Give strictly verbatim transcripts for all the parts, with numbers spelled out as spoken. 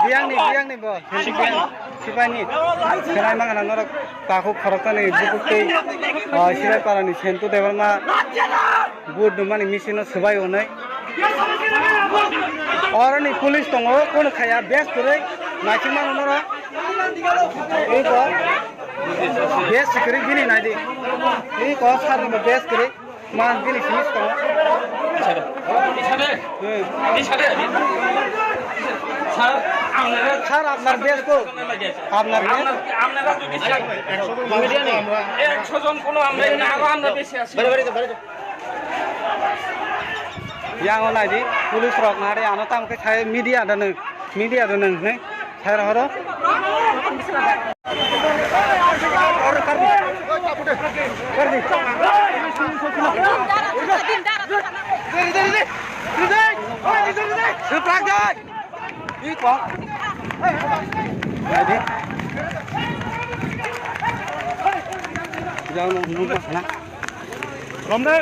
Biyangni, biyangni bo, Sentu biyang, sipaini. Khenai mangana norok takhuk khoroktani bukuk tei, ah, Sibai parani Sentu Debbarma vote rwmani machine-o swbai hwnwi. Oroni police tongo, kono khaya, bes kwrwi, naising mano norok. Iko, bes kwrwi bini naidi. Iko, sarni bo bes kwrwi. Man, bini simi tongo. Isade. Isade. Hmm. Isade. Sir, আপনারা স্যার, আপনার বেশ তো? আপনার বেশ? আপনারা, আপনারা যদি চান, একশো জন কোনো আমরা না, আরো আমরা বেশি আছি। Yang o nai di, police rok nari ano tam khe sai media da nung, media da nung, ne? Sai rohoro. Romde!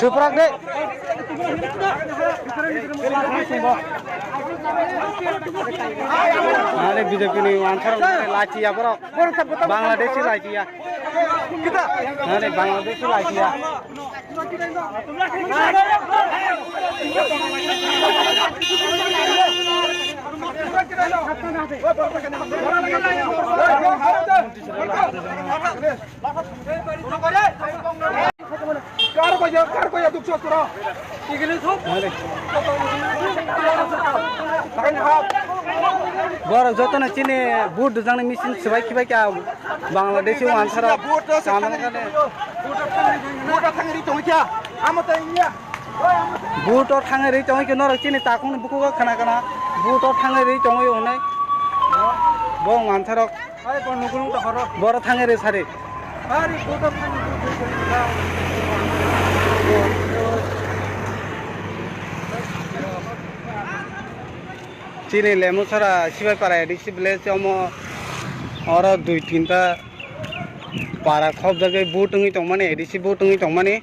Suprak de. Are B J P ni wansar lachi ya borok. Bangladeshi lachi ya. Are Bangladeshi lachi ya. Borok jotono chini vote dujangni machine swbai khibai kha Bangladeshi wansarok. Vote o thangwi rwi tongwi khe norok chini takhukni bukugo khna khna vote o thangwi rwi tongwi hwnwi bo wansarok. Hai, bo nukung ta horo. Boro thangwi rw sari. Hari, bodo thangwi rw sari. Chini Lemusora Sibai Para A D C village omo oro dui tinta para khobjagwi vote wngwi tongmani, A D C vote wngwi tongmani.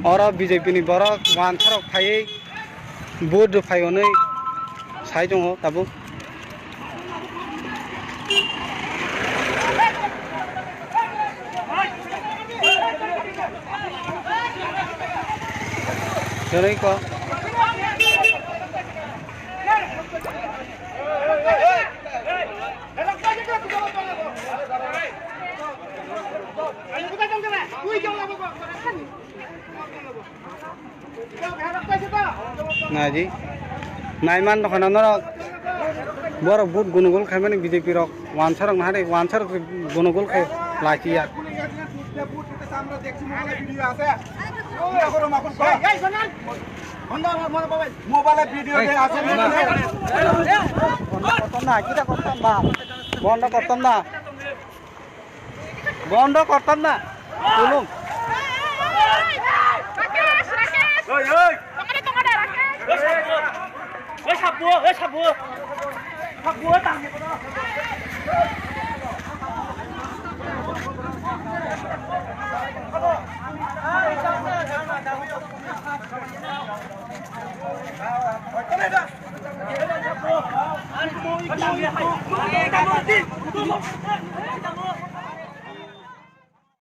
Oro B J P ni borok wansarok phaiwi vote rw phai hwnwi sai tongo tabuk. Chwrwi kok. Naidi. Naiman dokhana norok. Borok vote gunugul khaimani B J P rok. Wansarok nahari, wansarok gunugul khai lachiya. Mobile video de ashe. Bondo kortam na, kita kortam na. Bondo kortam na. Bondo kortam na. Tulung. Rakesh, Rakesh. Oi, oi. Tongare, tongare, Rakesh. Oi, sabu, oi, sabu. Sabu, tang.